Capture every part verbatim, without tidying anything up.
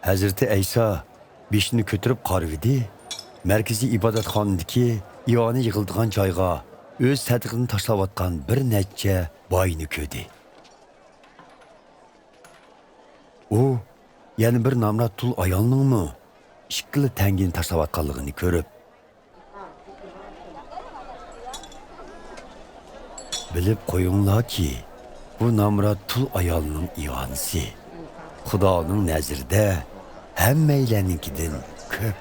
ھەزرىتى ئەيسا بېشىنى كۆتۈرۈپ قارىۋىدى، مەركىزىي ئىبادەتخانىدىكى ئىئانە يىغىلىدىغان جايغا ئۆز سەدىقىنى تاشلاۋاتقان بىر نەچچە باينى كۆردى. ئۇ يەنە بىر نامرات تۇل ئايالنىڭمۇ ئىككىلا تەڭگىنى تاشلاۋاتقانلىقىنى كۆرۈپ، بىلىپ قويۇڭلاركى، بۇ نامرات تۇل ئايالنىڭ ئىئانىسى خۇدانىڭ نەزىرىدە ھەممەيلەننىڭكىدىن كۆپ.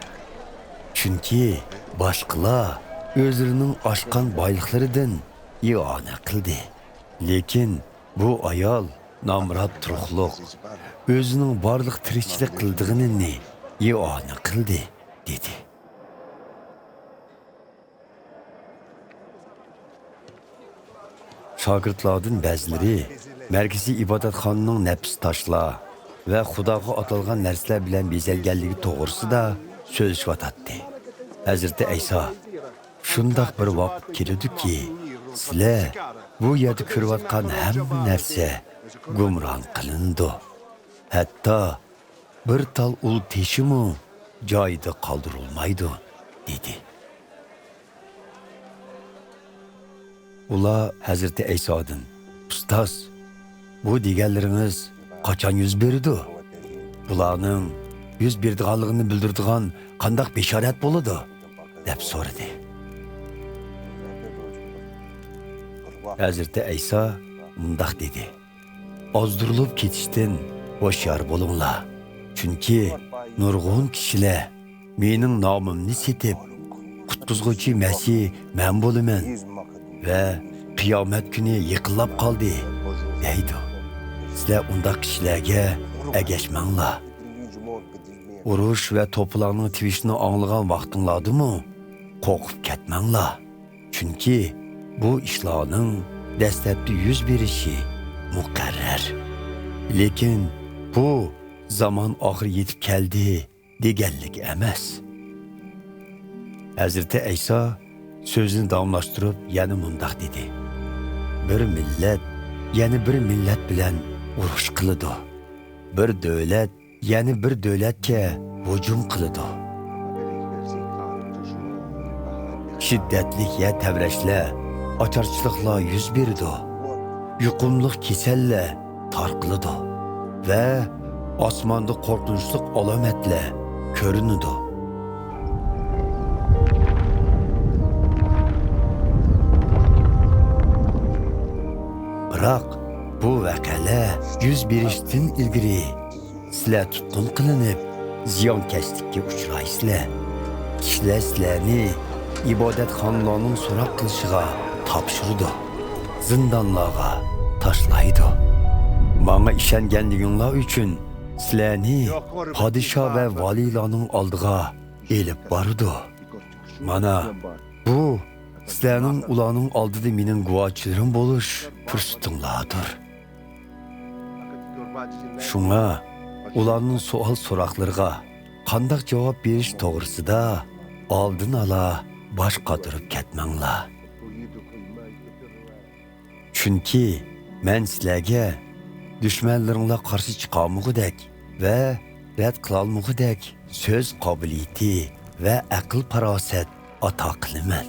چۈنكى باشقىلار ئۆزلىرىنىڭ ئاشقان بايلىقلىرىدىن ئىئانە قىلدى. لېكىن بۇ ئايال نامرات تۇرۇقلۇق، ئۆزىنىڭ بارلىق تىرىكچىلىك قىلىدىغىنىنى ئىئانە قىلدى، دېدى. شاگىرتلاردىن بەزىلىرى مەركىزىي ئىبادەتخانىنىڭ نەپىس تاشلار ۋە خۇداغا ئاتالغان نەرسىلەر بىلەن بېزەلگەنلىكى توغرىسىدا سۆزلىشىۋاتاتتى. ھەزرىتى ئەيسا، شۇنداق بىر ۋاقىت كېلىدۇكى، سىلەر بۇ يەردە كۆرۈۋاتقان ھەممە نەرسە گۇمران قىلىنىدۇ. ھەتتا بىر تال ئۇل تېشىمۇ جايىدا قالدۇرۇلمايدۇ، دېدى. ئۇلار ھەزرىتى ئەيسادىن، ئۇستاز، بۇ دېگەنلىرىڭىز قاچان يۈز بېرىدۇ؟ بۇلارنىڭ يۈز بېرىدىغانلىقىنى بىلدۈرىدىغان قانداق بېشارەت بولىدۇ؟ دەپ سورىدى. ھەزرىتى ئەيسا مۇنداق دېدى. ئازدۇرۇلۇپ كېتىشتىن ھوشيار بولۇڭلار. چۈنكى نۇرغۇن كىشىلەر مېنىڭ نامىمنى سېتىپ، قۇتقۇزغۇچى مەسىھ مەن بولىمەن ۋە قىيامەت كۈنى يېقىنلاپ قالدى، دەيدۇ. سىلەر ئۇنداق كىشىلەرگە ئەگەشمەڭلار. ئۇرۇش ۋە توپىلاڭنىڭ تىۋىشىنى ئاڭلىغان ۋاقتىڭلاردىمۇ قورقۇپ كەتمەڭلار. چۈنكى بۇ ئىشلارنىڭ دەسلەپتە يۈز بېرىشى مۇقەررەر. لېكىن بۇ زامان ئاخىرى يېتىپ كەلدى دېگەنلىك ئەمەس. ھەزرىتى ئەيسا سۆزىنى داۋاملاشتۇرۇپ يەنە مۇنداق دېدى. بىر مىللەت يەنە بىر مىللەت بىلەن ئۇرۇش قىلىدۇ. بىر دۆلەت يەنە بىر دۆلەتكە ھۇجۇم قىلىدۇ. شىددەتلىك يەر تەۋرەشلەر، ئاچارچىلىقلار يۈز بېرىدۇ. يۇقۇملۇق كېسەللەر تارقىلىدۇ ۋە ئاسماندا قورقۇنچلۇق ئالامەتلەر كۆرۈنىدۇ. بىراق بۇ ۋەقەلەر يۈز بېرىشتىن ئىلگىرى سىلەر تۇتقۇن قىلىنىپ، زىيانكەشلىككە ئۇچرايسىلەر. كىشىلەر سىلەرنى ئىبادەتخانىلارنىڭ سوراق قىلىشىغا تاپشۇرىدۇ، زىندانلارغا تاشلايدۇ. ماڭا ئىشەنگەنلىكىڭلار ئۈچۈن سىلەرنى پادىشاھ ۋە ۋالىيلارنىڭ ئالدىغا ئېلىپ بارىدۇ. مانا، بۇ سىلەرنىڭ ئۇلارنىڭ ئالدىدا مېنىڭ گۇۋاھچىلىرىم بولۇش پۇرسىتىڭلاردۇر. شۇڭا ئۇلارنىڭ سوئال-سوراقلىرىغا قانداق جاۋاب بېرىش توغرىسىدا ئالدىن ئالا باش قاتۇرۇپ كەتمەڭلار. چۈنكى مەن سىلەرگە دۈشمەنلىرىڭلار قارشى چىقالمىغۇدەك ۋە رەت قىلالمىغۇدەك سۆز قابىلىيىتى ۋە ئەقىل-پاراسەت ئاتا قىلىمەن.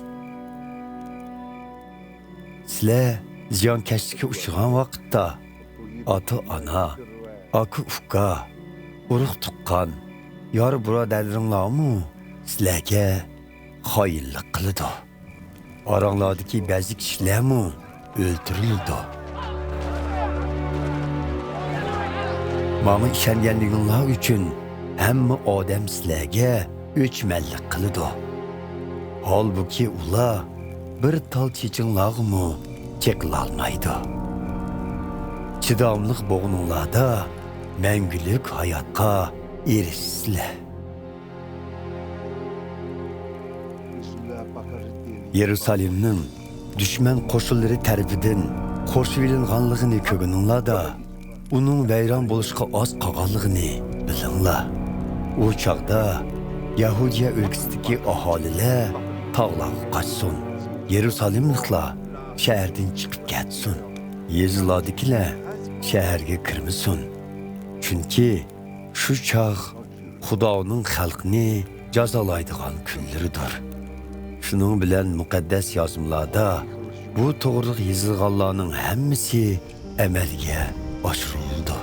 سىلەر زىيانكەشلىككە ئۇچرىغان ۋاقىتتا، ئاتا-ئانا، ئاكا-ئۇكا، ئۇرۇق-تۇغقان، يار-بۇرادەرلىرىڭلارمۇ سىلەرگە خائىنلىق قىلىدۇ. ئاراڭلاردىكى بەزى كىشىلەرمۇ ئۆلتۈرۈلىدۇ. ماڭا ئىشەنگەنلىكىڭلار ئۈچۈن ھەممە ئادەم سىلەرگە ئۆچمەنلىك قىلىدۇ. ھالبۇكى، ئۇلار بىر تال چېچىڭلارغىمۇ چېقىلالمايدۇ. چىداملىق بولغىنىڭلاردا مەڭگۈلۈك ھاياتقا ئېرىشىسىلەر. يېرۇسالېمنىڭ دۈشمەن قوشۇنلىرى تەرىپىدىن قورشىۋېلىنغانلىقىنى كۆرگىنىڭلاردا، ئۇنىڭ ۋەيران بولۇشقا ئاز قالغانلىقىنى بىلىڭلار. ئۇ چاغدا يەھۇدىيە ئۆلكىسىدىكى ئاھالىلەر تاغلارغا قاچسۇن، يېرۇسالېملىقلار شەھەردىن چىقىپ كەتسۇن، يېزىلاردىكىلەر شەھەرگە كىرمىسۇن. چۈنكى شۇ چاغ خۇدانىڭ خەلقنى جازالايدىغان كۈنلىرىدۇر. شۇنىڭ بىلەن مۇقەددەس يازمىلاردا بۇ توغرىلىق يېزىلغانلارنىڭ ھەممىسى ئەمەلگە ئاشۇرۇلىدۇ.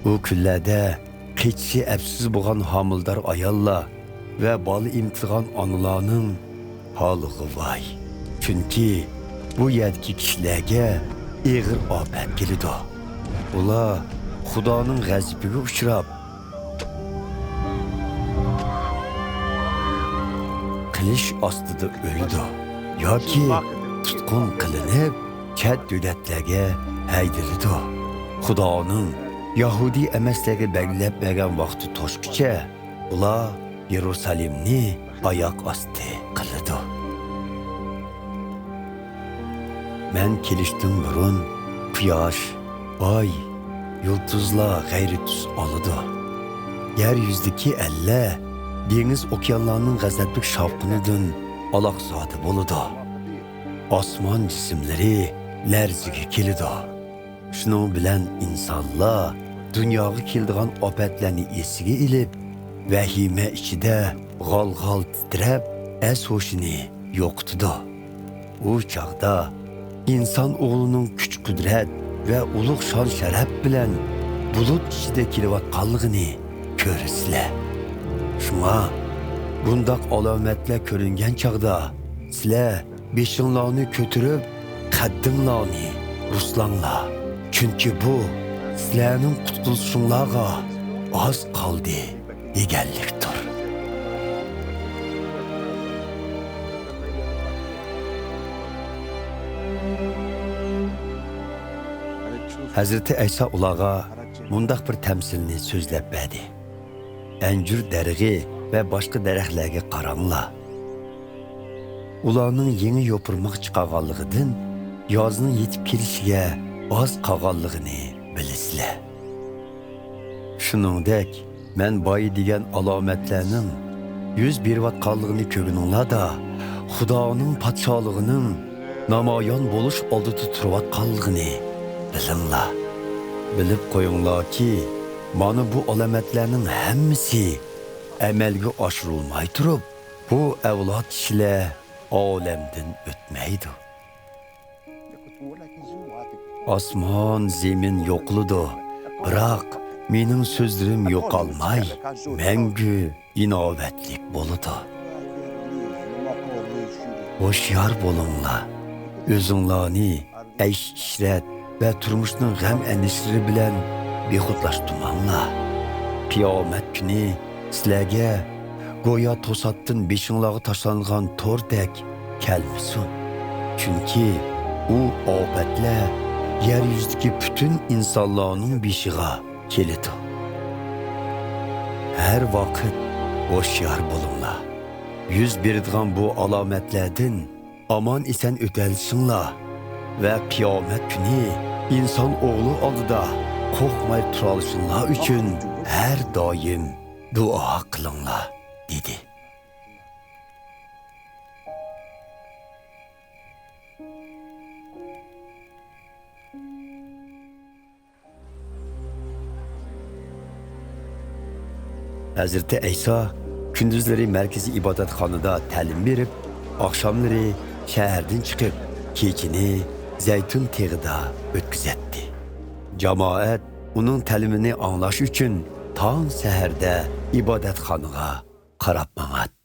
ئۇ كۈنلەردە قېچىشى ئەپسىز بولغان ھامىلىدار ئاياللار ۋە بالا ئېمىتىدىغان ئانىلارنىڭ ھالىغا ۋاي! چۈنكى بۇ يەردىكى كىشىلەرگە ئېغىر ئاپەت كېلىدۇ. ئۇلار خۇدانىڭ غەزىپىگە ئۇچراپ، قىلىچ ئاستىدا ئۆلىدۇ ياكى تۇتقۇن قىلىنىپ، چەت دۆلەتلەرگە ھەيدىلىدۇ. خۇدانىڭ يەھۇدىي ئەمەسلەرگە بەلگىلەپ بەرگەن ۋاقتى توشقۇچە، ئۇلار يېرۇسالېمنى ئاياق ئاستى قىلىدۇ. مەن كېلىشتىن بۇرۇن قۇياش، ئاي، يۇلتۇزلار غەيرىي تۈس ئالىدۇ. يەر يۈزىدىكى ئەللەر دېڭىز، ئوكيانلارنىڭ غەزەپلىك شاۋقۇنىدىن ئالاقزادە بولىدۇ. ئاسمان جىسىملىرى لەرزىگە كېلىدۇ. شۇنىڭ بىلەن ئىنسانلار دۇنياغا كېلىدىغان ئاپەتلەرنى ئېسىگە ئېلىپ، ۋەھىمە ئىچىدە غال-غال تىترەپ، ئەس-ھوشىنى يوقىتىدۇ. ئۇ چاغدا ئىنسان ئوغلىنىڭ كۈچ-قۇدرەت ۋە ئۇلۇغ شان-شەرەپ بىلەن بۇلۇت ئىچىدە كېلىۋاتقانلىقىنى كۆرىسىلەر. شۇڭا بۇنداق ئالامەتلەر كۆرۈنگەن چاغدا سىلەر بېشىڭلارنى كۆتۈرۈپ، قەددىڭلارنى رۇسلاڭلار. چۈنكى بۇ سىلەرنىڭ قۇتقۇزۇشۇڭلارغا ئاز قالدى دېگەنلىكتۇر. ھەزرىتى ئەيسا ئۇلارغا مۇنداق بىر تەمسىلنى سۆزلەپ بەردى. ئەنجۈر دەرىخى ۋە باشقا دەرەخلەرگە قاراڭلار. ئۇلارنىڭ يېڭى يوپۇرماق چىقارغانلىقىدىن يازنىڭ يېتىپ كېلىشىگە ئاز قالغانلىقىنى بىلىسىلەر. شۇنىڭدەك، مەن بايا دېگەن ئالامەتلەرنىڭ يۈز بېرىۋاتقانلىقىنى كۆرگىنىڭلاردا، خۇدانىڭ پادىشاھلىقىنىڭ نامايان بولۇش ئالدىدا تۇرۇۋاتقانلىقىنى بىلىڭلار. بىلىپ قويۇڭلاركى، مانا بۇ ئالامەتلەرنىڭ ھەممىسى ئەمەلگە ئاشۇرۇلماي تۇرۇپ، بۇ ئەۋلاد كىشىلەر ئالەمدىن ئۆتمەيدۇ. ئاسمان، زېمىن يوقىلىدۇ، بىراق مېنىڭ سۆزلىرىم يوقالماي، مەڭگۈ ئىناۋەتلىك بولىدۇ. ھوشيار بولۇڭلار، ئۆزۈڭلارنى ئەيش-ئىشرەت ۋە تۇرمۇشنىڭ غەم-ئەندىشىلىرى بىلەن بىخۇدلاشتۇرماڭلار. قىيامەت كۈنى سىلەرگە گويا توساتتىن بېشىڭلارغا تاشلانغان توردەك كەلمىسۇن. چۈنكى ئۇ ئاپەتلەر يەر يۈزىدىكى پۈتۈن ئىنسانلارنىڭ بېشىغا كېلىدۇ. ھەر ۋاقىت ھوشيار بولۇڭلار. يۈز بېرىدىغان بۇ ئالامەتلەردىن ئامان-ئېسەن ئۆتەلىشىڭلار ۋە قىيامەت كۈنى ئىنسان ئوغلى ئالدىدا قورقماي تۇرالىشىڭلار ئۈچۈن ھەر دائىم دۇئا قىلىڭلار، دېدى. ھەزرىتى ئەيسا كۈندۈزلىرى مەركىزىي ئىبادەتخانىدا تەلىم بېرىپ، ئاخشاملىرى شەھەردىن چىقىپ، كېچىنى زەيتۇن تېغىدا ئۆتكۈزەتتى. جامائەت ئۇنىڭ تەلىمىنى ئاڭلاش ئۈچۈن تاڭ سەھەردە ئىبادەتخانىغا قاراپ ماڭاتتى.